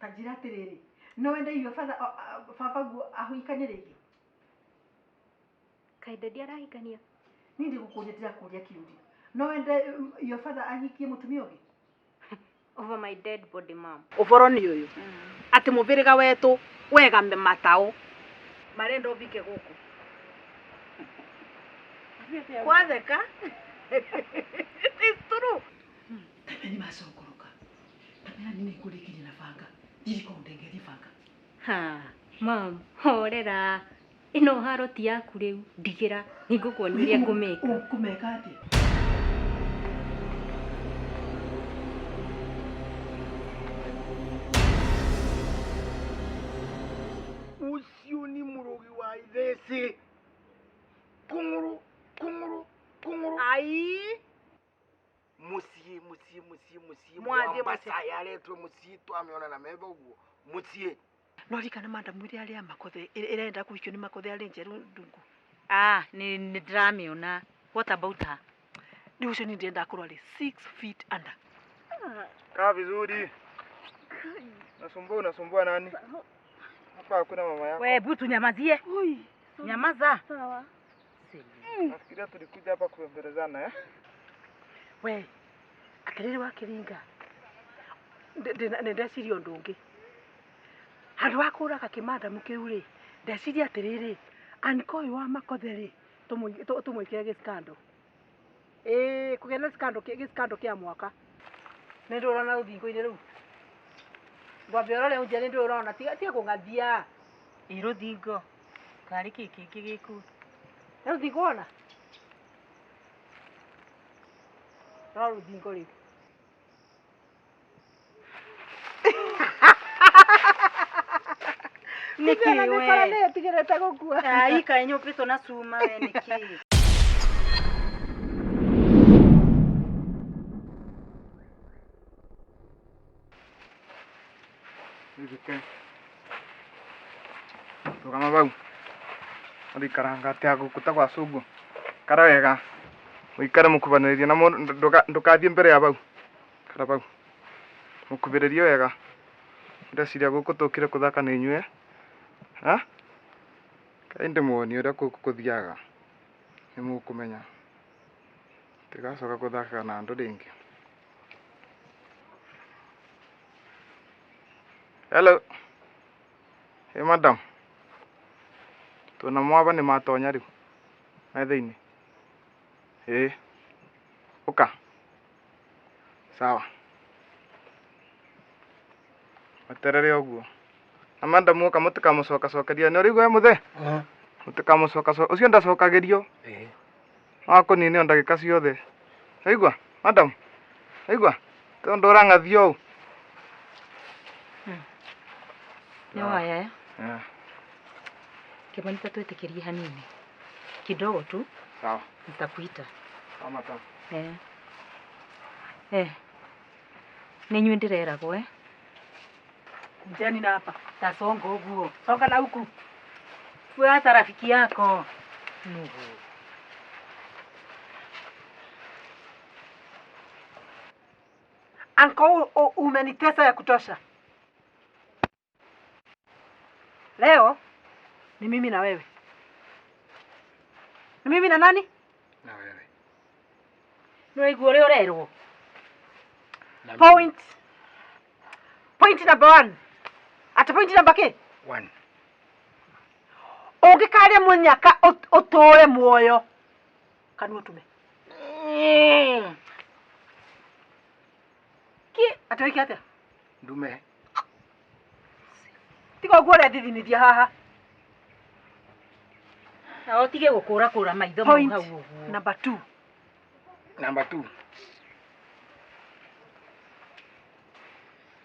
Ta njĩra atĩrĩrĩ, no wende your father, baba guo ahikanie rĩngĩ? Kaĩ daddy arahikania? Niĩ ndigũkũria, ndĩrakũria kĩũria. No wende your father ahikie mũtumia ũngĩ? Over my dead body, mom. Ũboro nĩ ũyũ atĩ mũbĩrĩga wetũ wega mataũ marenda ũbike gũkũ kwatheka. It's true. Tamenya nĩ macokoroka. Tamenya nĩ nĩngũrĩkirie na banga. Thiĩ riko ũndengerie banga. Ha, mom, horera. Ĩno haro ti yaku rĩu. Ndigĩra. Nĩngũkuonia ũrĩa ngũmĩka. Ũkũmeka atĩa? Ũcio nĩ mũrogi wa itheci. Kũng'ũrũ, kũng'ũrũ, kũng'ũrũ. Ai. Mũciĩ, mũciĩ, mũciĩ, mũciĩ. Mwathiĩ mũciĩ. Mwambasa yaretwo mũciĩ twamĩona na metho ũguo. Mũciĩ. No ririkana madam ĩrĩa arĩa Makothe ĩrenda kũhikio nĩ Makothe arĩ njerũ ndungu. Ah, nĩ ndĩramĩona. What about her? Rĩu ũcio niĩ ndĩrenda akorwo arĩ 6 feet under. Kaa vizuri. Nasumbua, unasumbua nani? Hapa hakuna mama yako. We butu nyamazie. Nyamaza. Sawa. Nafikiria tulikuja hapa kubembelezana, eh? We, atĩrĩrĩ wa kĩringa. Nĩ ndeciria ũndũ ũngĩ. Handũ ha kũraga kĩmadamu kĩu rĩ, ndeciria atĩrĩrĩ, anko ũyũ wa Makothe rĩ, tũmwĩkĩre gĩskando. Ĩĩ, kũgĩa na scandal gĩskando kĩa mwaka. Nĩ ndũ ũrona rũthingo-inĩ rũu? Ngwambe ũrore ũnjĩre nĩ ndũ ũrona, tiga kũng'athia. Ĩ rũthingo. Karĩ kĩ kĩngĩ gĩkuo? Nĩ rũthingo wona? Rora rũthingo rĩu. Nĩkĩ Nĩ we? kora nĩ ĩtigĩrĩte gũkua. Ai, kaĩ nyũmbĩtwo na cuma we nĩkĩ? Ithike. Rũgama bau. Ũrĩikaranga atĩa gũkũ ta gwa cũngũ. Ikara wega. Mũikare mũkubanĩrĩrie na mũndũ ndũkathiĩ mbere ya bau. Ikara bau. Mũkubĩrĩrie wega. Ndeciria gũkũ tũkire kũthaka nĩ inyuĩ. Ha? Kaĩ ndĩmuonie ũrĩa gũkũ kũthiaga. Nĩ mũkũmenya. Ndigacoka gũthaka na andũ rĩngĩ. Hello. Hey madam. Tuona mwaba nĩ matonya rĩu. Me thĩinĩ. Ĩĩ. Ũka. Sawa. Weterere ũguo. Na madam oka mũtikamũcokacokeria. Nĩ ũraigua we mũthee? Mũtikamũcokacokeria. Ũcio ndacokagĩrio. No akũnine o ndagĩka ciothe. Waigua madam? Waigua? Tondũ ũrang'athia ũũ. Nĩ waya eh? Yeah. Kĩmani ta twĩtĩkĩrie hanini. Kidogo tu Sawa. nitakuita. Sawa madam. Eh. Eh. Nĩ inyuĩ ndĩreragwo eh? Kujeni na hapa. Ta songa ũguo. Songa na huku. Fuata rafiki yako. Nuhu. Anko, umenitesa ya kutosha. Leo ni mimi na wewe. Ni mimi na nani? Na wewe. Nĩ waigua ũrĩa ũrerwo? Na mimi. Point. Point number one. Ati point number kĩ? One. Ũngĩkarĩa mũnyaka ũtũre muoyo. Kanua tume. Kĩ? Ati wĩke atĩa? Ndume. Tiga ũguo ũrethithinithia haha. Na ũtige gũkũrakũra maitho mau Point hau ũguo. number two. Number two.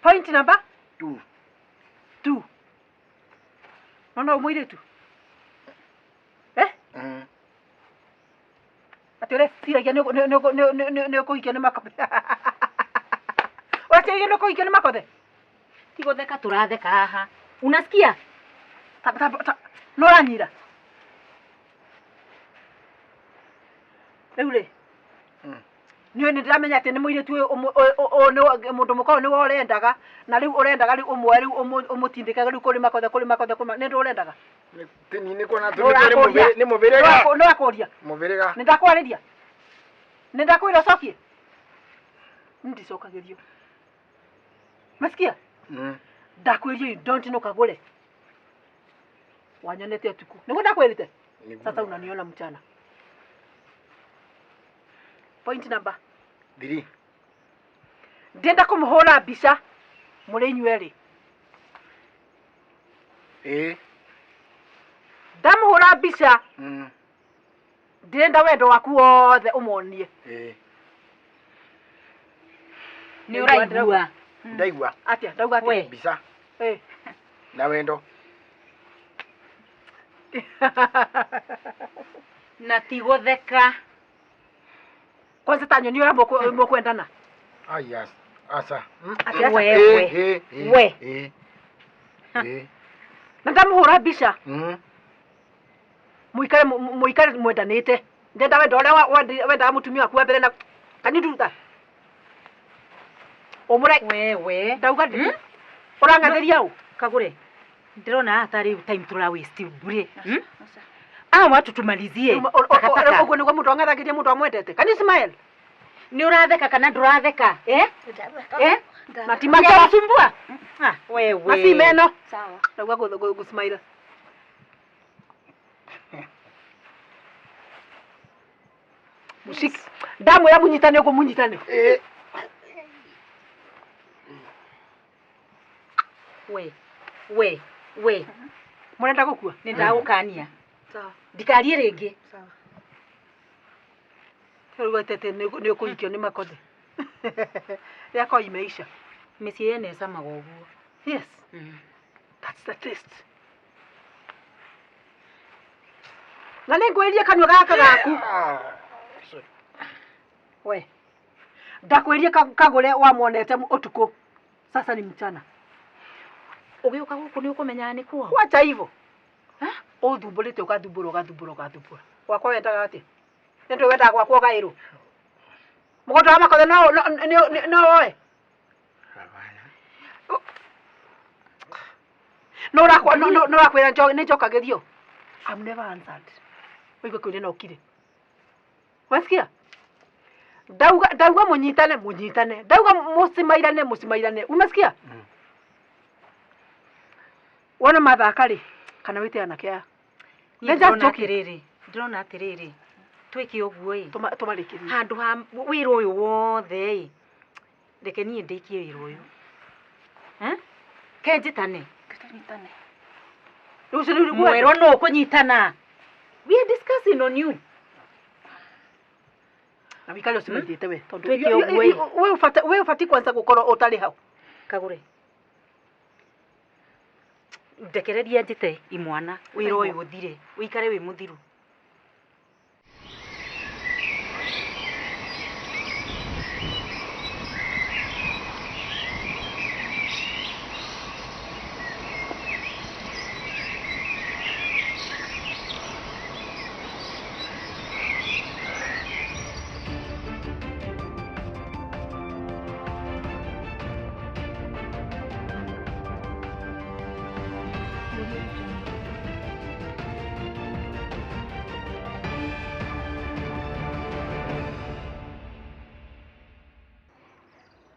Point number Two. two. Nona ũyũ mũirĩtu? Eh? Atĩ ũreciragia nĩ ũkũhikio nĩ Makothe? Ũreciragia nĩ ũkũhikio nĩ Makothe? Ti gũtheka tũratheka haha. Unasikia? Nĩ ũranyira? Rĩu rĩ, Niĩ nĩ ndĩramenya atĩ nĩ mũirĩtu ũyũ mũndũ mũka ũyũ nĩwe ũrendaga na rĩu ũrendaga rĩu ũmwe rĩu ũmũtindĩkage rĩu kũrĩ makothe kũrĩ makothe kũrĩ nĩ ndũ ũrendaga. Tini nĩ kuona Nĩ ũrakũria. nĩ mũbĩrĩga. Nĩ ũrakũria. Mũbĩrĩga. Nĩ ndakwarĩria. Nĩ ndakwĩra ũcokie. Ndicokagĩrio. Masikia? Ndakwĩrio you don't know kagũre. Wanyonete ũtukũ. Nĩguo ndakwĩrĩte? Sasa unaniona mchana. Point number 3. Ndĩrenda kũmũhũra mbica mũrĩ inyuĩ erĩ. Ĩĩ. Ndamũhũra mbica ndĩrenda wendo waku wothe ũmonie. Ĩĩ. Nĩ ũraigua. Ndaigua. Atĩa? Ndauga atĩa? Mbica. Ĩĩ. Na wendo. Na ti gũtheka. Kwanza ta nyoni ũrĩa mũkwendana. Ai yes. Asa. Atĩ aca? Wewe. We. Ĩĩ. Ĩĩ. Na ndamũhũra mbica mũikare mũikare mwendanĩte. Ndenda wendo ũrĩa wendaga mũtumia waku wa mbere na can you do that? Ũmũre. Wewe. Ndauga ũrang'athĩria ũ? Kagũre. Ndĩrona haha tarĩ time tũra waste bure. Hawa watu tumalizie. Takataka. Ũguo nĩguo mũndũ ang'athagĩria mũndũ amwendete. Can you smile? Nĩ ũratheka kana ndũratheka? Eh? Eh? Na ti magego. Utasumbua? Ah, wewe. Na si meno. Sawa. Ndauga gũsmile. Mushiki. Ndamwĩra mũnyitane ũguo mũnyitane. Ĩĩ. We. We. We. Mũrenda gũkua? Nĩ ndagũkania. Sawa. Ndikarie rĩngĩ. Sawa. Rĩu atete nĩ ũkũhikio nĩ makothe. Yakwa imeisha. Mĩciĩ yene ĩcamaga ũguo. Yes. That's the taste. Na nĩ ngwĩrie kanua gaka gaku. We. Ndakwĩrie kagũre wamuonete ũtukũ. Sasa ni mchana. Ũgĩũka gũkũ nĩ ũkũmenyaga nĩ kwao. Wacha hivyo. Ũthumbũrĩte ũgathumbũra ũgathumbũra ũgathumbũra. Gwakwa wendaga atĩa? Nĩ ndũĩ wendaga gwakwa ũgaĩrwo. Mũgũnda wa makothe no woe. No ũrakwa no ũrakwĩra nĩ njokagĩrio. I'm never answered. Ũigue kĩũria na ũkire. Wasikia? Ndauga ndauga mũnyitane mũnyitane. Ndauga mũcimairane mũcimairane. Umesikia? Wona mathaka rĩ kana wĩte anake aya. Niĩ They're just ndĩrona joking. atĩrĩrĩ, ndĩrona atĩrĩrĩ, twĩke ũguo ĩ. Tũmarĩkĩrie. Handũ ha wĩra ũyũ wothe ĩ, reke niĩ ndĩkie wĩra ũyũ. Eh? Ke njĩtane. Tũnyitane. Rĩu ũcio rĩu Mwerwo nũ ũkũnyitana. We are discussing on you. Na wikare ũcimaithĩte we tondũ Twĩke ũguo ĩ. we ũbatiĩ kwanza gũkorwo ũtarĩ hau. Kagũre. Ndekereria njĩte imwana wĩra ũyũ ũthire, ũikare wĩ mũthiru.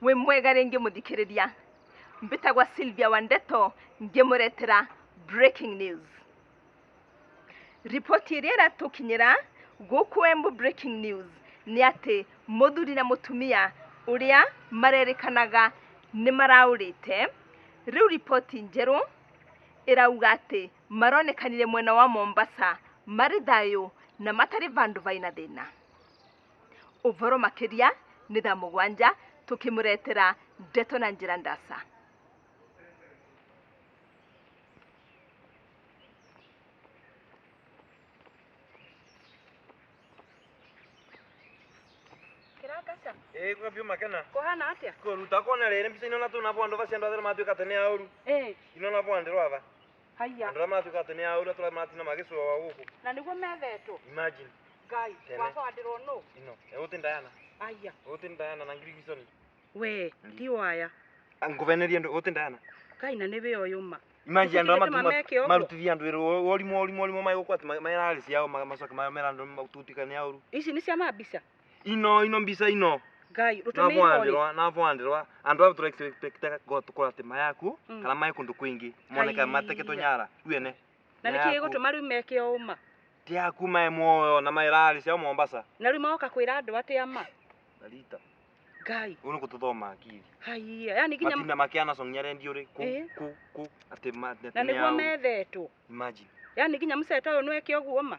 Wĩ mwega rĩngĩ mũthikĩrĩria. Mbĩtagwa Sylvia Wandeto ngĩmũretera breaking news. Riboti ĩrĩa ĩratũkinyĩra gũkũ Embu breaking news nĩ atĩ mũthuri na mũtumia ũrĩa marerĩkanaga nĩ maraũrĩte. Rĩu riboti njerũ ĩrauga atĩ maronekanire mwena wa Mombasa marĩ thayũ na matarĩ vandũ vaina thĩna. Ũvoro makĩria nĩ thaa mũgwanja tũkĩmũretera ndeto na njĩra ndasa. Ĩĩ kwambio makena. Kũhana atĩa? Kũruta kona rĩrĩ mbica ino na tuna bwandu vacia andu athera matuĩka atĩ nĩ aũru. Ĩĩ. Ino na bwandu rwava. Haiya. Andũ arĩa maratuĩka atĩ nĩ aũru atũra maratina magĩcũa gũkũ. Na nĩguo methetwo. Imagine. Ngai, Tene. wakwa wandirwo nũ? Ino. Egũtinda yana. Aya. Uti Diana na Gibson. We, ti waya. Nguveneria ndu uti Diana. Kai na niwe uyu ma. Imagine andu Imagine marutithia andu wira orimu orimu orimu mai guku ati mairari ciao macoke mera andu matutika ni auru. Ici ni cia mabisa. Ino ino mbisa ino. Ngai rutumirwo na bwandirwa andu abo turexpectaga gotukora ati mayaku kana mai kundu kwingi moneka mateketwo nyara wene. Na niki gutuma riu meke o uma. Ti aku mai muoyo na mairari ciao Mombasa. Na riu maoka kwira andu ati ama. Narita. Ngai. Uno kututhoma akili. Haiya, yani nginya matinda makiana song nyarendi uri ku ku ku ati ma na niguo methetwo. Imagine. Yani nginya muceta uyu nweke uguo ma.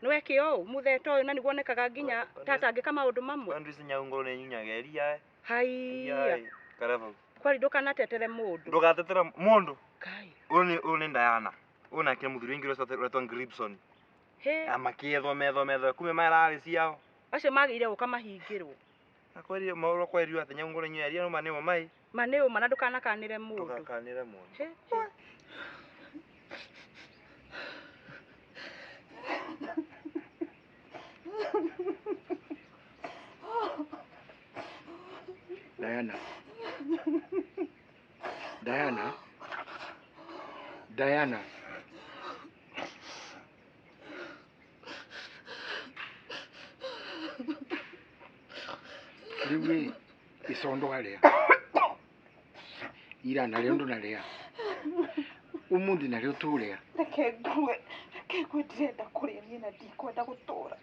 Nweke o mutheta uyu na niguo onekaga nginya tatangika maundu mamwe. Andu ici nyaungoro ni nyunyaga Haiya. Kareva. Kwari ndukanatetere mundu. Ndugatetere mundu. Ngai. Uyu ni Diana. Uyu nake muthuri wingi uretwa Gibson. He. Amakiethwo metho metho kume mairari ciao. Acio magire guka mahingirwo. Akweri mauro kwerio ati nyaungoro nyu eria no mane mai. Mane uma na ndukanakanire mundu. Ndugakanire mundu. He. Diana. Diana. Diana. Riu icondo aria ira nario ndunaria umuthi nario turia reke ngue ndirenda kuria nie na ndikwenda gutura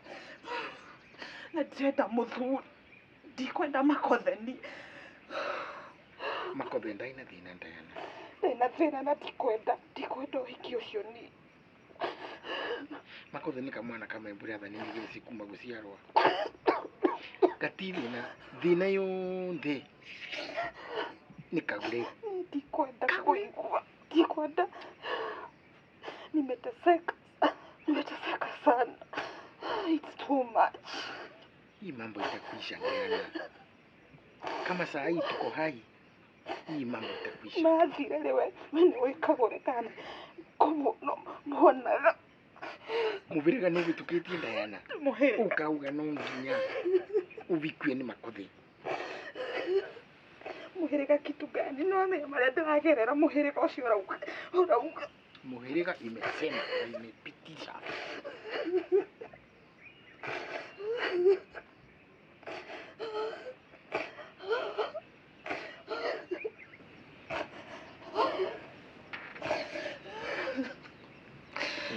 na ndirenda muthuri ndikwenda makotheni makothe ndaina thina Diana ndina thina na ndikwenda uhiki ucio ni makothe ni kamwana kama mbura thani ni kuma guciarwa gati thina thina yonthe ni kagure ndikwenda kuigua ndikwenda nimeteseka sana it's too much. Hii mambo itakwisha Diana, kama saa hii tuko hai hii mambo itakwisha. Mathire riwe we kagure kana komuno muonaga mubiriga no gitukitie Diana ukauga no nginya uvikue ni makothi muhiriga kitu gani no ame maria ndiragerera muhiriga ucio urauga muhiriga imesema na imepitisha.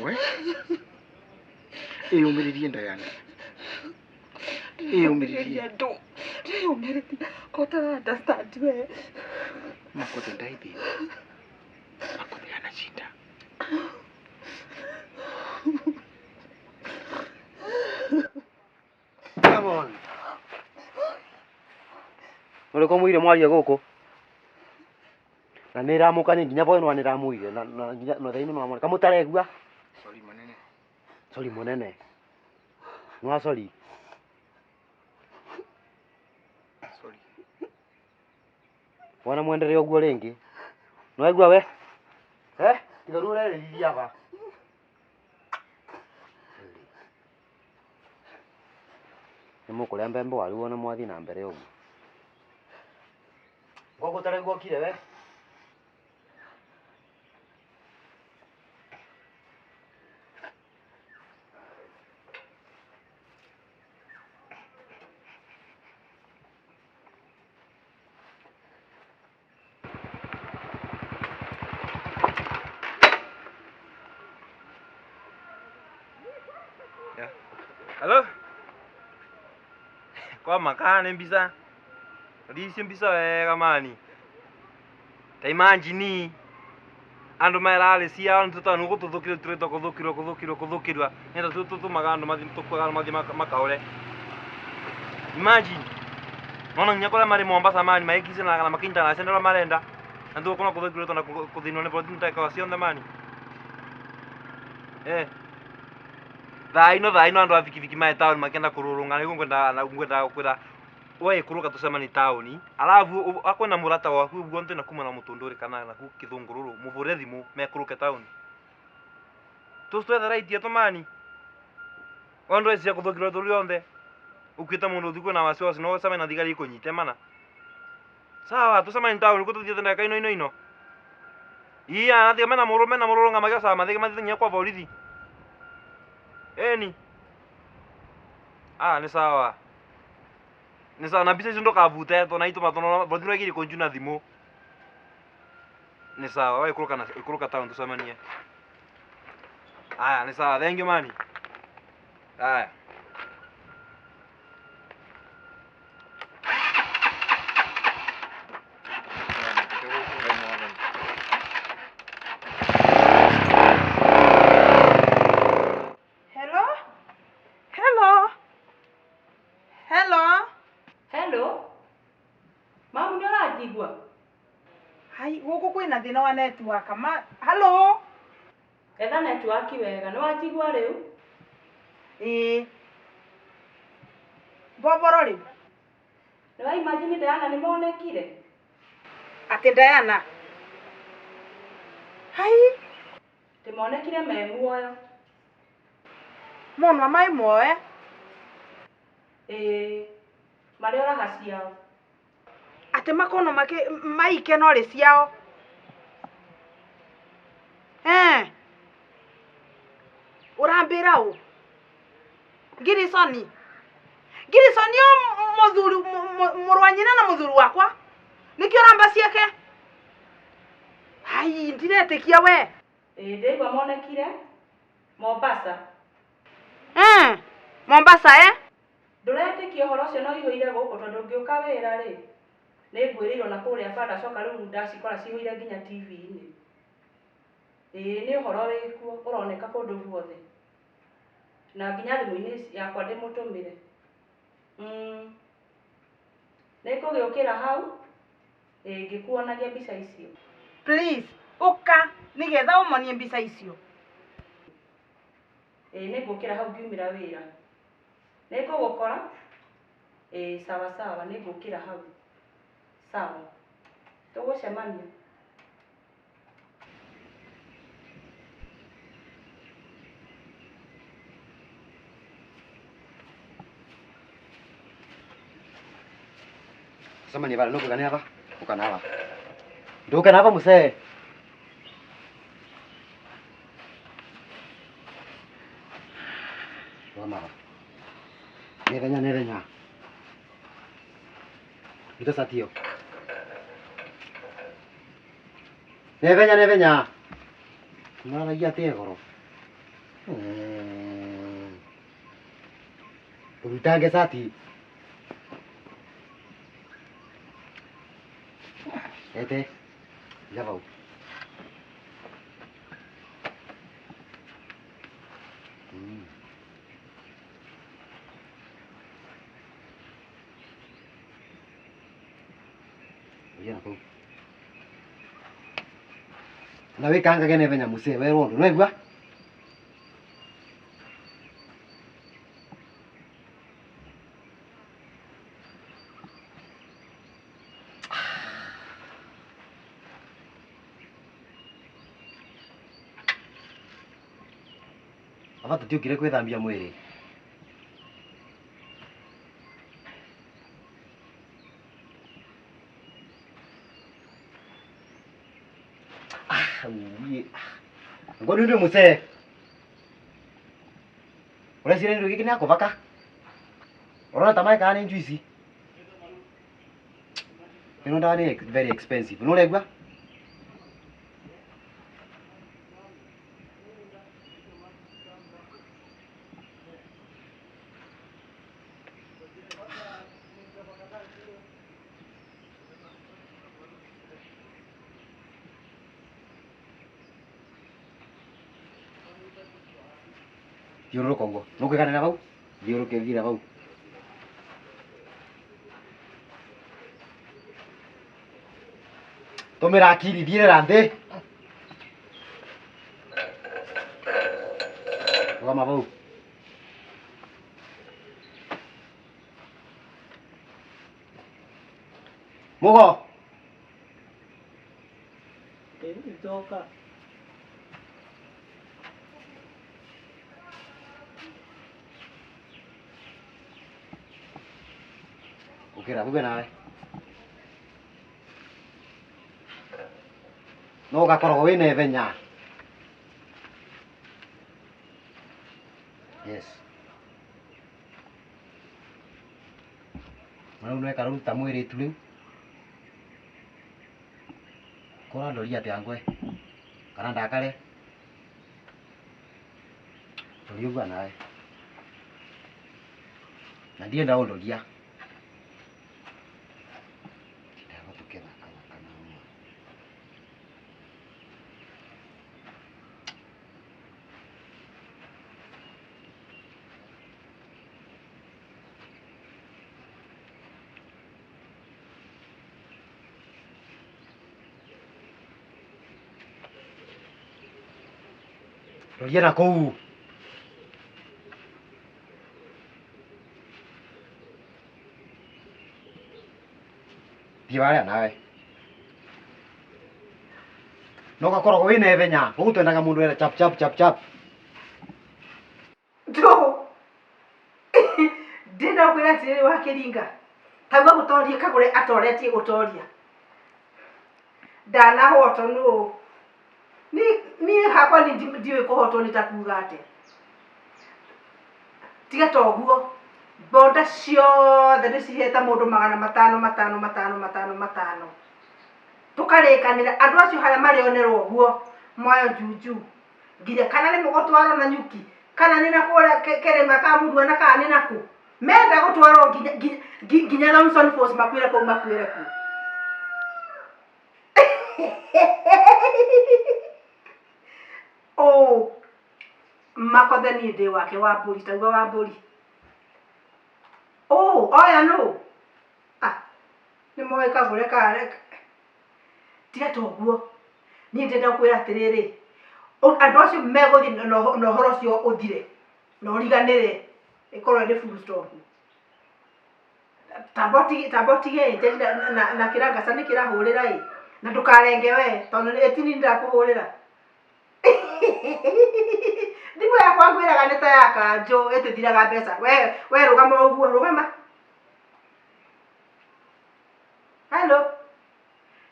We iyumiririe Diana, iyumiririe ndu ndiyumiririe kota understand we makothe ndaithina makothe anashinda. Come on. Uri ko muire mwaria guku na niramuka ni nginya boy no niramuire na nginya no thaino no amone kamutaregua. Sorry munene. Sorry munene. No sorry. Sorry. Wana mwenderere uguo ringi. No aigua we? Eh? Tiga ru urereriria ba. Ni mukuria mbembe waru wona mwathi na mbere uguo. Gogo taregua kire we? Halo? Kwa makane mbisa. Ricio mbisa wega mani. Ta imagine andu mairari ciao nitutanu gututhukirwo turetwo kuthukirwo kuthukirwo kuthukirwa nenda tutumaga andu mathi tukuaga andu mathi makaure. Imagine. Nona nginya kuria mari Mombasa mani maikicanaga na makinyitanaga ciana uria marenda. Na tugukorwo kuthukirwo tona kuthinwo ni borithi nitekaga cionthe mani. Eh. Thaa ino andu a bikibiki mae taoni makienda kururungana niguo ngwendaga kwira we kuruka tucemani taoni alafu akwena murata waku uguo ntwina kuma na mutunduri kana naku kithungururu muvure thimu mekuruke taoni tucitwethe right yetu mani ondu ecia kuthukirwo turi onthe. Ukuite mundu uthiĩ kwĩna wasiwasi no ũcemanie na thigari ikũnyite mana. Sawa, tũcemanie taũni kũ tũthiĩte ndagĩka ino ino ino. Iya, nathiĩ mena mũrũme na mũrũrũnga magĩocaga mathiĩ mathiĩ nginya kwa borithi. Ĩni. Ah, nĩ sawa. Nĩ sawa na mbica icio ndũkabute tondũ na itũma tondũ borithi nĩ wagĩrĩire kũnjuna thimũ. Nĩ sawa, we ikũrũka na ikũrũka taũni tũcemanie. Aya, nĩ sawa. Thank you mani. Aya. Hello? Hello? Hello? Hello? Mamu nĩ ũranjigua? Hai, gũkũ kwĩna thĩna wa network. Ma, hello? Etha network wega, nĩ wanjigua rĩu? Ĩĩ. Mboboro rĩu? Nĩ wa imagine Diana nĩ monekire? Atĩ Diana? Hai, Ndĩmonekire me muoyo. Monwa mai muoe? Ĩĩ. Marĩ o raha ciao. Atĩ makono makĩ maike no rĩ ciao. Eh. Ũrambĩra ũ? Ngirisoni. Ngirisoni o mũthuri mũrũ wa nyina na mũthuri wakwa. Nĩkĩo ũramba ciake? Hai, ndiretĩkia we. Ĩĩ ndĩraigua monekire Mombasa. Mombasa eh? Ndũretĩkia ũhoro ũcio no ũihũire gũkũ tondũ ngĩũka wĩra rĩ nĩ ngwĩrĩirwo na kũrĩa bara ndacoka rĩu ndacikora cihũire nginya TV-inĩ. Ĩĩ nĩ ũhoro wĩkuo ũroneka kũndũ guothe. Na nginya thimũ-inĩ yakwa ndĩmũtũmĩre. Nĩ ngũgĩũkĩra hau ĩĩ ngĩkuonagia mbica icio. Please, ũka nĩgetha ũmonie mbica icio. Ĩĩ nĩ ngũkĩra hau ngiumĩra wĩra. Nĩ ngũgũkora? Ĩĩ sawa sawa nĩ ngũkĩra hau. Sawa. Tũgũcemania. Samani bale nuko kanava ukanava. Nduka nava musee. Mama. Nevenya nevenya. Ito satio. Nevenya nevenya. Mara ya te goro. Urutange sati. Ete. Ya vau. Na wikanga gene venya musee we rondo nwegua aba tutiukire kwithambia mwiri. Ngoni ndio musee. Ureciria ndio giki nakuvaka. Urona ta mai kana ni juice. Ino ndawa ni very expensive. Nuregua? Thiũrũrũka ũguo. Nũkũiganĩra vau? Thiũrũrũke thira vau. Tũmĩra akili thiĩrĩra nthĩ. Rũgama vau. Mũgo. Ndoka. Ukira tuge nawe. No ugakoragwo wina ithenya. Yes. Rĩu nĩweka rũruta mwĩrĩtu rĩu. Kũrandoria atĩa ngwe? Kana ndakare? Ndoria ũguo nawe. Na ndienda ũndoria. Ndagwo tũkĩthakathaka na ũmwe. Ndoria na kũu. Thiĩ waria nawe. No ũgakoragwo wĩna ithenya. Gũkũ twendaga mũndũ ere chap chap chap chap. Ndũ. Ndĩrenda gũkwĩra atĩrĩrĩ wa kĩringa. Tauga gũtoria kagũre atoretie gũtoria. Ndanahotwo nũ. Niĩ hakwa ndiũĩ kũhotwo nĩ ta kuga atĩa. Tiga ta ũguo. Bonda ciothe ndĩcihete mũndũ magana matano matano matano matano matano. Tũkarĩkanĩra andũ acio harĩa marĩonerwo ũguo moyo juju nginya kana nĩ mũgũtwarwo na nyuki kana nĩ na kũrĩa kĩrĩma ka Mũruana kana nĩ nakũ menda gũtwarwo nginya nginya nginya Thomson Falls makuĩre kũu makuĩre kuo. Ũũ makothe niĩ ndĩ wake wa mbũri tauga wa mbũri. Ũũ oya nũ? Ah, nĩ moĩ kagũre kare tiga ta ũguo niĩ ndĩrenda gũkwĩra atĩrĩrĩ andũ acio megũthiĩ na ũhoro ũcio ũthire na ũriganĩre ĩkorwo ĩrĩ full stop. Tamba ũtige tamba ũtige ĩ Njeri na kĩrangaca nĩ kĩrahũrĩra ĩ na ndũkarenge we tondũ ĩti niĩ ndĩrakũhũrĩra. Thimũ yakwa ngwĩraga nĩ ta ya kanjũ ĩtĩthiraga mbeca we we rũgama ũguo rũgama. Hello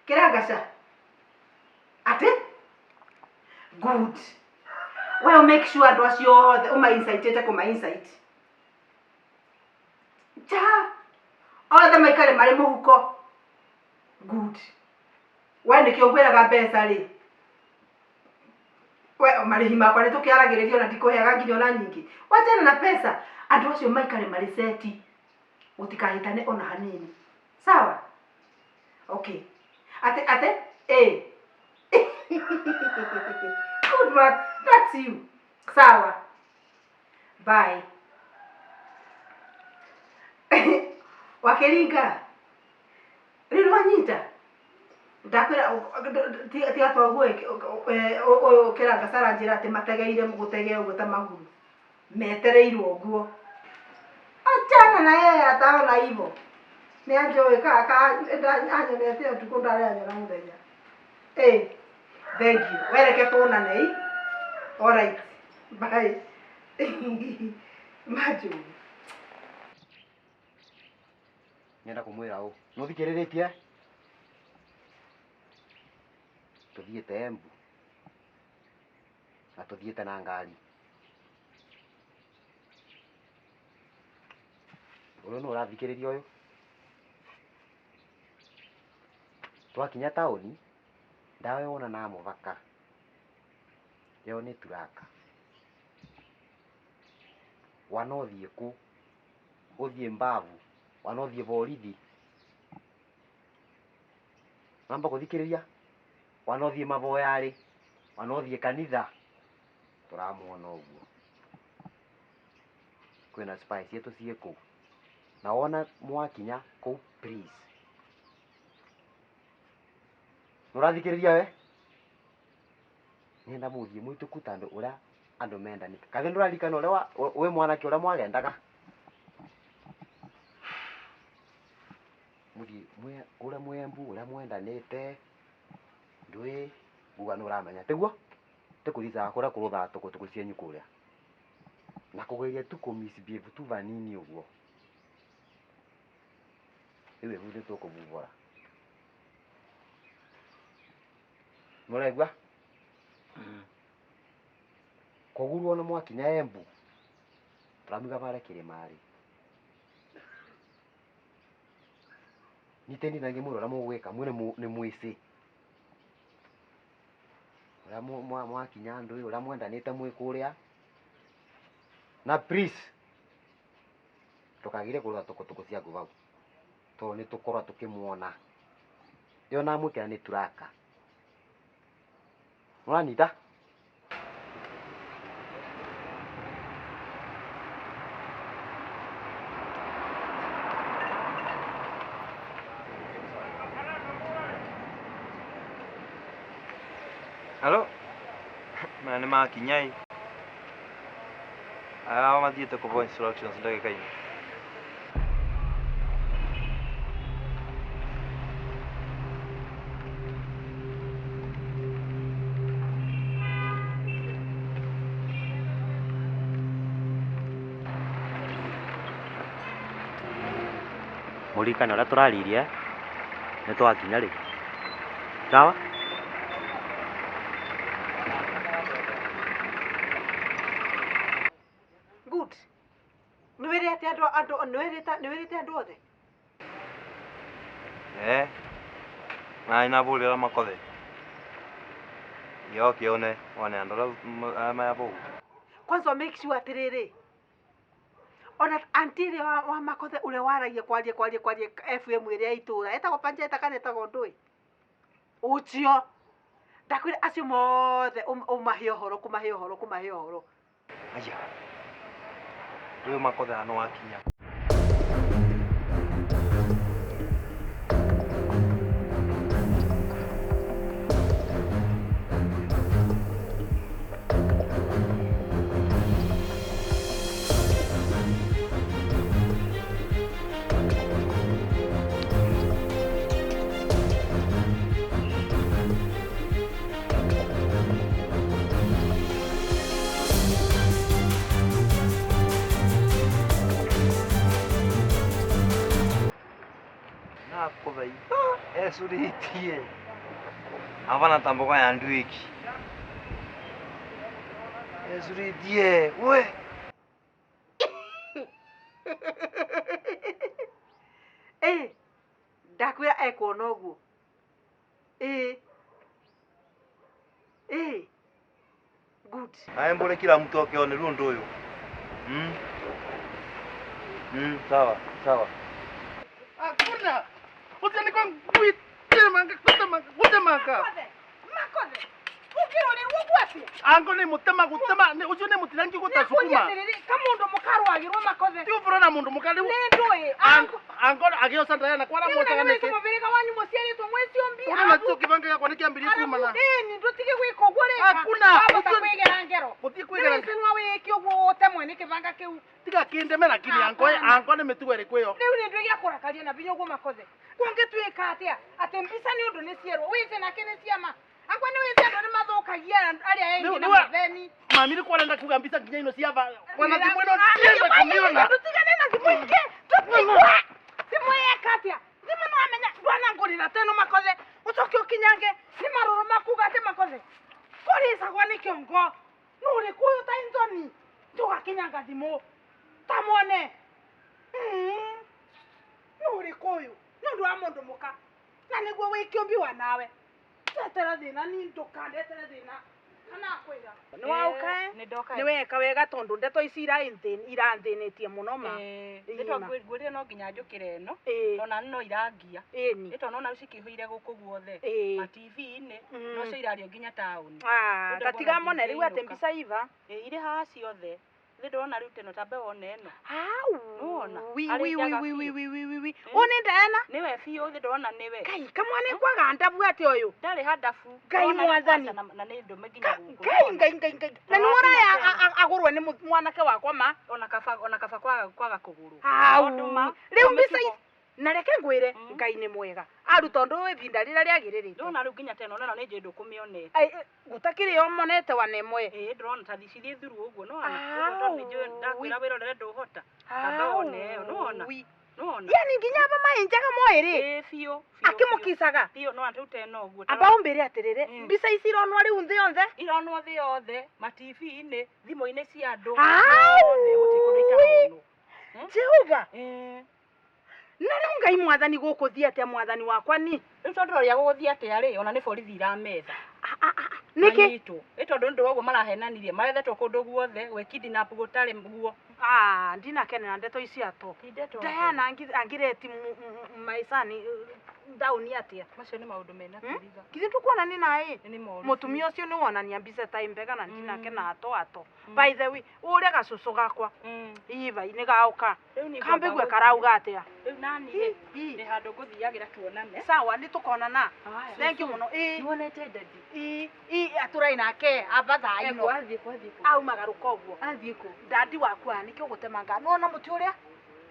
kĩrangaca atĩ good we make sure andũ acio othe ũma incitĩte kũma incite ja othe maikare marĩ mũhuko good we nĩkĩo ngwĩraga mbeca rĩ we marĩhi makwa nĩ tũkĩaragĩrĩria ona ndikũheaga nginya ona nyingĩ wachana na pesa andũ acio maikare marĩ seti gũtikahĩtane ona hanini sawa okay ate ate eh good man that's you sawa bye wakĩringa rĩu nĩwanyita ndakwĩra tiga toguo ũyũ kĩranga aranjĩra atĩ mategeire gũtegea ũguo ta maguru metereirwo ũguo achana na yeye ataona hivyo nĩ anjũĩ ka anyonete ũtukũ ndarĩ anyona mũthenya eh thank you wereke tuonane i alright bye manjũĩ Nyenda kumwira ũ nũthikĩrĩrĩtie tũthiĩte Embu na tũthiĩte na ngari ũyũ nũ ũrathikĩrĩria ũyũ twakinya taũni ndawa yona na mũbaka ĩyo nĩ turaka wana ũthiĩ kũ ũthiĩ mbavu wana ũthiĩ borithi namba kũthikĩrĩria wana ũthiĩ maboya-rĩ wana ũthiĩ kanitha tũramuona ũguo kwĩna spy cietũ ciĩ kũu na wona mwakinya kũu please nũrathikĩrĩria we nĩenda mũthiĩ mũituku tondũ ũrĩa andũ mendanĩte kathĩ ndũraririkana ũrĩa wĩ mwanake ũrĩa mwagendaga mũthiĩ kũrĩa mwembu ũrĩa mwendanĩte ndũĩ nguga nĩũramenya tiguo tĩkũthicaga kũrĩa kũrũthaga tũkũtũkũ cienyu kũrĩa na kũgeria tu kũ misbehave tu vanini ũguo Riu ibu ni tukububora. Muraigua? Kogurwo na mwakinya Embu. Turamiga bare kirimari. Nitendi nange muro ramu gwika mwene ni mwisi. Ura mwakinya andu ura mwendanite mwi kuria. Na please tukagire kurora tukutuku ciaku bau. Tondu ni tukorwa tukimuona. Yo na mwikira ni turaka. Muranyita? Halo? Maya nĩ makinya ĩ. Aya mathiĩte kũbwo instructions ndagĩka-inĩ. Mũririkane ũrĩa tũraririe nĩ twakinya rĩ. Sawa? Good. Nĩ wĩrĩte andũ nĩ wĩrĩte andũ othe? Eh. Na inabulira makothe. Yo kione one andũ arĩa maya bau. Kwanza make sure atĩrĩrĩ. Ona auntie ĩrĩa wa makothe ũrĩa waragia kwaria kwaria kwaria FM ĩrĩa ya itũra etagwo Panjeta kana etagwo ndũĩ ũcio ndakwĩra acio mothe ũmahe ũhoro kũmahe ũhoro kũmahe ũhoro. Aya. Rĩu makothe ano wakinya. Esurĩtie avana ta mboga ya nduĩki esurĩtie we. Ĩ ndakwĩra ekuona ũguo. Ĩ ĩ good. Aya mbore kila mtu akione rĩu ũndũ ũyũ. Sawa sawa. Hakuna. Usiandikwa ngwite manga kutemanga. Makothe. Ukirore gwatia. Ango ni mutema gutema ni ucio ni mutirangi gutasukuma. Ka mundu mukarwagirwo makothe. Ti uvura na mundu mukari. Ni ndui. Ango ango agioca ndaya kwara mocaga niki. Mubiriga wanyu muciaritwo mwicio mbi. Uri na tio kibanga gakwa nikiambirie kumana. Ĩni ndutige gwika uguo rika. Hakuna. Wahota kwigera ngero. Gutie kwigera. Rĩu nwa wike uguo utemwe ni kibanga kiu. Tiga kindeme lakini ango ango ni mitugo iriku iyo. Riu ni ndui giakurakaria na binya uguo makothe. Kungituika atia ati mbica ni undu ni cierwo wice nake ni ciama. Angwa ni wice andu ni mathukagia aria engi na matheni. Mami ni kwarenda kuga mbica nginya ino cia kwana thimu ino ndienda kumiona. Tutigane na thimu ingi. Tutigwe. Thimu yeka atia. Thimu no amenya ndwanangurira teno makothe. Ucoke ukinyange ni maruru makuga ati makothe. Kuricagwo ni kiongo. Nuri kuyu ta injoni. Ndugakinyanga thimu. Ta mwone. Nuri kuyu. Ni undu wa mundu muka. Na niguo wi kiumbi wa nawe. Ndetera thina ni ndukandetere thina. Kana akwira. Ni wauka Nĩ ndoka. Ni weka wega tondu ndeto ici irathinitie muno ma. Nĩ no nginya njũkĩre ĩno. Ona no irangia. Ĩni. Nĩ tondũ nona cikĩihũire gũkũ guothe. Ma TV-inĩ no cio irario nginya taũni. Tatiga mone rĩu atĩ mbica iva. Irĩ haha ciothe. Nĩ ndĩrona rĩu teno tambe wone ĩno. Hau. Wi wi wi wi wi wi wi wi. Ũyũ nĩ Diana? Nĩwe biũ thĩ ndĩrona nĩwe. Ngai kamwana kwaga ndabu atĩ ũyũ. Ndarĩ handabu. Ngai mwathani. Na nĩ ndũme nginya gũkũ. Ngai ngai ngai ngai. Na nĩ ũraya agũrwe nĩ mwanake wakwa ma. Ona kaba kwaga kũgũrwo. Hau. Rĩu mbica na reke ngwire Ngai nĩ mwega. Aru tondu ibinda rĩrĩa rĩagĩrĩrĩte. Ndona rĩu nginya teno na nĩ njũĩ ndũkũmĩonete. Gũtakĩrĩ o monete wa nemwe. Ĩĩ ndĩrona ta thicithiĩ thuru ũguo no ona. Ũguo tondũ nĩ njũĩ ndakwĩra wĩrorere ndũhota. Tamba wone ĩyo nĩwona. Nĩwona? Yani nginya aba mainjaga mwĩrĩ. Ĩĩ biũ. Akĩmũkicaga. Biũ no andũ tena ũguo. Amba ũmbĩre atĩrĩrĩ, mbica ici ironwo rĩu thĩ yothe? Ironwo thĩ yothe, ma TV-inĩ, thimũ-inĩ cia andũ. Au! Yothe, gũtirĩ kũndũ itaronwo. Jehova. Na rĩu Ngai mwathani gũkũthiĩ atĩa mwathani wakwa ni? Rĩu tondũ ũrĩa gũgũthiĩ atĩa rĩ, ona nĩ borithi irametha. Nĩkĩ? Manyitwo. Ĩ tondũ nĩ ũndũ wa ũguo marahenanirie, marethetwo kũndũ guothe, gwĩ kidnap gũtarĩ guo. Ah, ndinakenera ndeto ici ato. Ndeto Diana angireti maicani ndauni atia. Macio nĩ maũndũ mena kĩriga. Githĩ ndũkuona nĩ naĩ? Nĩ moru. Mũtumia ũcio nĩ wonania mbica ta imbega na ndinakena ato ato. By the way, ũrĩa gacũcũ gakwa. Ii vai nĩ gaũka. Rĩu nĩ Kambĩgue ngwamba karauga atĩa. Rĩu nani rĩ, nĩ handũ ngũthiagĩra tuonane. Sawa, nĩ tũkonana. Thank you mũno. Ii. Nĩwonete dadi? Ii, ii atũrai nake amba thaa ino. Athiĩ kũ, athiĩ kũ? Auma garuka ũguo. Athiĩ kũ? Dadi wakwa nĩkĩ ũgũtemanga? Nĩwona mũtĩ ũrĩa?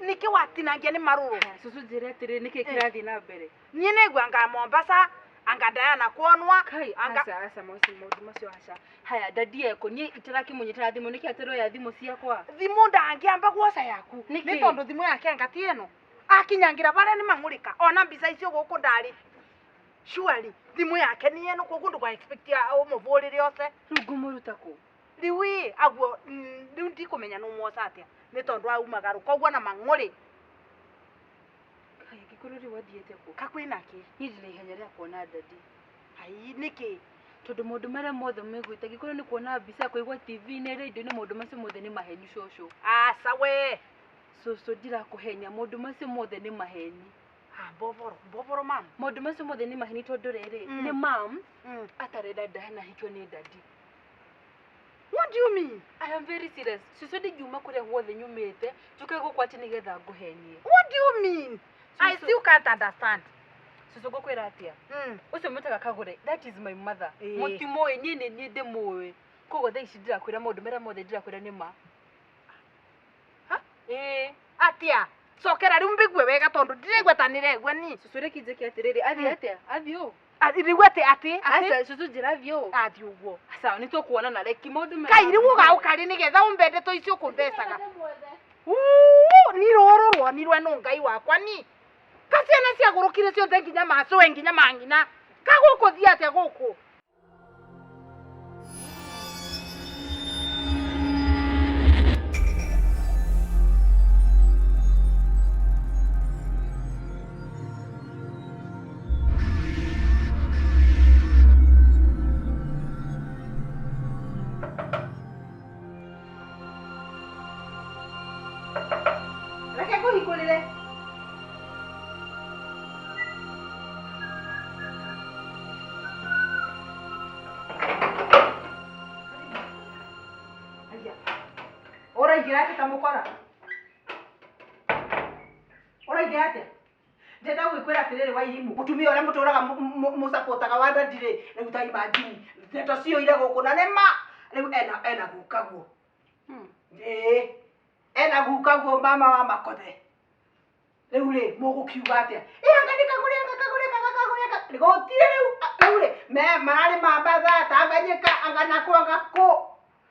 Nĩkĩ watinangia nĩ marũrũ? Cucu njĩre atĩrĩ, nĩkĩ kĩrathiĩ na mbere? Niĩ nĩngua anga Mombasa, anga Diana kuonwa, Kai, anga aca, aca, macio maũndũ macio aca. Haya, dadi eko, niĩ itarakĩmũnyitĩra thimũ, nĩkĩ ateroya thimũ ciakwa? Thimũ ndangĩamba guoca yaku. Nĩkĩ? Nĩ tondũ thimũ yake anga ti ĩno. Akinyangira barĩa nĩ mang'ũrĩka. Ona mbica icio gũkũ ndarĩ. Surely, thimũ yake nĩ ĩno koguo ndũga expect ũmũbũrĩre oce. Rĩu ngũmũruta kũ? Rĩu ĩ, aguo rĩu ndikũmenya nĩ ũmwoca atĩa. Nĩ tondũ auma garuka ũguo na mang'ũrĩ. Kai, angĩkorwo rĩu athiĩte kũ? Ka kwĩna kĩ? Niĩ ndĩna ihenya rĩa kuona dadi. Ai, nĩkĩ? Tondũ maũndũ marĩa mothe maiguĩte, angĩkorwo nĩ kuona mbica, kũigua TV-inĩ, radio-inĩ, maũndũ macio mothe nĩ maheni cũcũ. Aca we. Cũcũ ndirakũhenia, maũndũ macio mothe nĩ maheni. Ah, mboboro, mboboro mam. Maũndũ macio mothe nĩ maheni tondũ rĩrĩ, nĩ mam atarenda Diana ahikio nĩ dadi. What do you mean? I am very serious. Cũcũ ndingiuma kũrĩa guothe nyumĩte, njũke gũkũ atĩ nĩgetha ngũhenie. What do you mean? I still can't understand. Cũcũ ngũkwĩra atĩa? Ũcio mwĩtaga Kagũre, that is my mother. Ĩĩ. Mũtimũĩ, niĩ nĩ niĩ ndĩmũĩ. Koguo thaa ici ndĩrakwĩra maũndũ marĩa mothe ndĩrakwĩra nĩ ma. Ha? Ĩĩ. Atĩa? Cokera rĩu mbĩgue wega tondũ ndiraigua ta nĩregua ni. Cũcũ reke njĩke atĩrĩrĩ, athiĩ atĩa? Athiĩ ũ? Rĩu atĩ atĩ atĩ. Aca, cũcũ njĩra athiĩ ũ? Athiĩ ũguo. Sawa, nĩ tũkuonana reki maũndũ maya. Kai rĩu ũgaũka rĩ nĩgetha ũmbe ndeto icio ũkũmbecaga. Uu, ni rũrũ ruonirwe nũ Ngai wakwa ni. Ka ciana ciagũrũkire ciothe nginya macũwe nginya mang'ina. Ka gũkũ thiĩ atĩa gũkũ? Reke ngũhingũrĩre. Aya. Ũraingĩra atĩa ta mũkora? Ũraingĩra atĩa? Ndĩrenda gũgĩkwĩra atĩrĩrĩ Wairimu, mũtumia ũrĩa mũtũraga mũcapotaga wa dadi rĩ, rĩu ta imagine ndeto ciyũire gũkũ na nĩ ma rĩu ena guka guo. Ĩĩ. Ena guka guo mama wa makothe. Rĩu rĩ mũgũkiuga atĩa? Ĩ anga nĩ kagũre anga kagũre anga kagũre anga gũtirĩ rĩu rĩu rĩ me mararĩ Mambatha Tanganyika anga nakũ anga kũ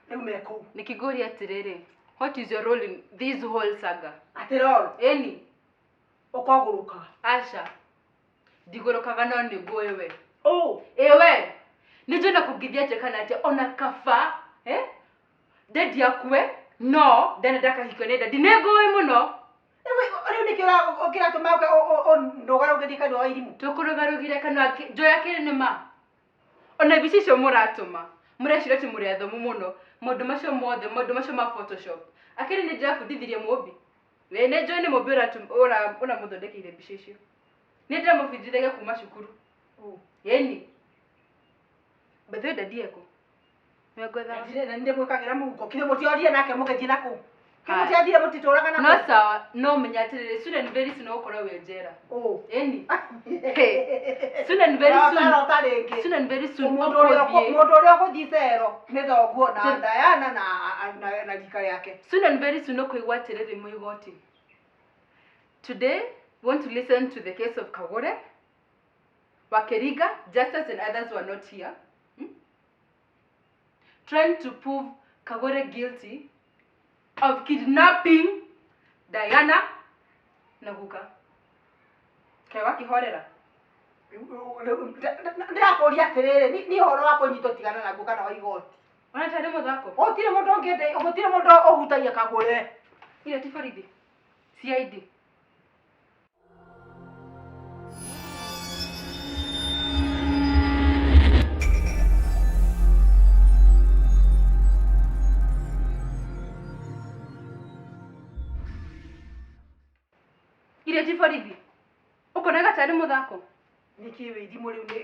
rĩu me kũu. Nikigũria atĩrĩrĩ, what is your role in this whole saga? Atĩ role? Ĩni. Ũkogũrũka? Aca. Ndigũrũkaga no nĩ ngũĩ we. Ũ. Ĩ we. Nĩ njũĩ na kũngĩthiĩ atĩa kana atĩa ona kaba, eh? Dadi akue, no Diana ndakahikio nĩ dadi. Nĩ ngũĩ mũno. Rĩu nĩkĩ kĩratũma ũke ndũgarũgĩrie kanua Wairimu? Tũkũrũgarũgire kanua njoya kĩrĩ nĩ ma. Ona mbica icio mũratũma, mũreciria atĩ mũrĩ athomu mũno. Maũndũ macio mothe, maũndũ macio ma Photoshop. Akĩrĩ nĩ ndĩrabundithirie mũmbi. Ĩ nĩ njũĩ nĩ mũmbi ũramũthondekeire mbica icio. Nĩ ndĩramũbundithagia kuma cukuru. Ĩni. By the way, dadi ekũ? Nĩ ndĩmwĩkagĩra mũhuko. Kithĩ mũtiorire nake mũgĩthiĩ na kũu? Kĩ mũtiathire mũtitũraga na No kũu? sawa, no menya atĩrĩrĩ, soon and very soon ũgũkorwo wĩ njera. Ĩni. Soon and very soon. Rota, rota rĩngĩ. Soon and very soon Mũndũ ũrĩa ũgũthiĩ. mũndũ ũrĩa ũgũthiĩ cero nĩ thoguo na Diana na rika rĩake. Soon and very soon ũkũigua atĩrĩrĩ mwĩ igoti. Today, we want to listen to the case of Kagure, Wakeriga, Justus and others who are not here. Trying to prove Kagure guilty of kidnapping Diana Na guka. Kaĩ wakĩhorera? Ndĩrakũria atĩrĩrĩ, ni ũhoro wa kũnyitwo tigana naguo kana wa igoti. Ona tarĩ mũthako. Gũtirĩ mũndũ ũngĩenda, gũtirĩ mũndũ ũhutagia kagũre. Ile ti borithi. CID. Ile ti borithi. Ũkonaga tarĩ mũthako. Nĩkĩ wĩ ithimo rĩu nĩ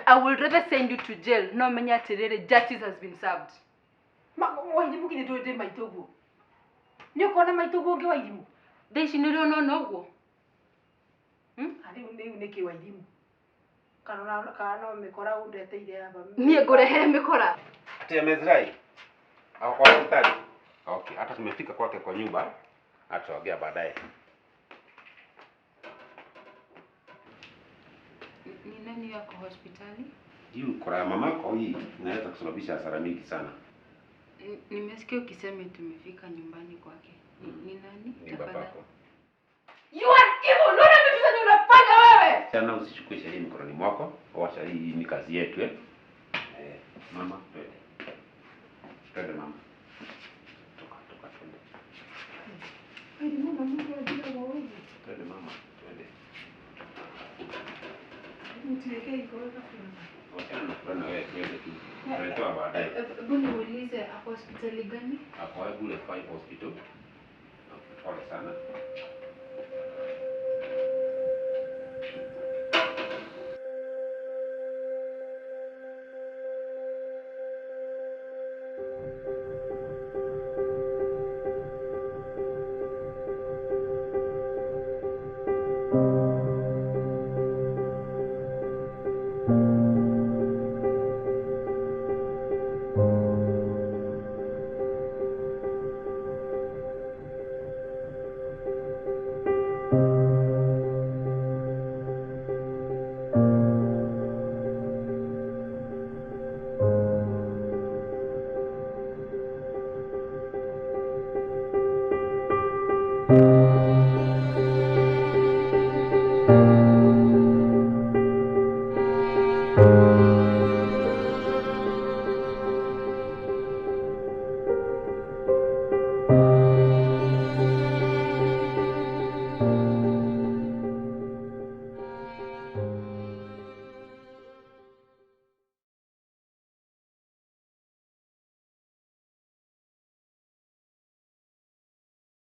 I will rather send you to jail no menya atĩrĩrĩ justice has been served. Wairimũ githĩ ndũĩ ndĩ maitũ ũguo? Nĩ ũkona maitũ ũguo ũngĩ wairimũ? Thaa ici nĩrĩo ũnona ũguo? Rĩu rĩu nĩkĩ wairimũ? Kana kana no mĩkora ũndeteire hapa. Niĩ ngũrehere mĩkora. Ati amezirai? Ako kwa hospitali? Okay, hata tumefika kwake kwa nyumba, ataongea baadaye. Ni nani yako hospitali? Hii mkora ya mamako hii inaweza kusababisha hasara mingi sana. Nimesikia ukisema tumefika nyumbani kwake. Ni nani? Ni babako. You are evil. Unaona vitu zenye unafanya wewe? Sana usichukue sheria mikononi mwako. Wacha hii ni kazi yetu eh. Mama, twende. Twende mama. Toka, toka twende. Twende mama, twende. Wachana na fulana wewe, twende tu. Tutatoa baadaye. Hebu niulize ako hospitali gani? Ako Bule 5 Hospital. Pole sana.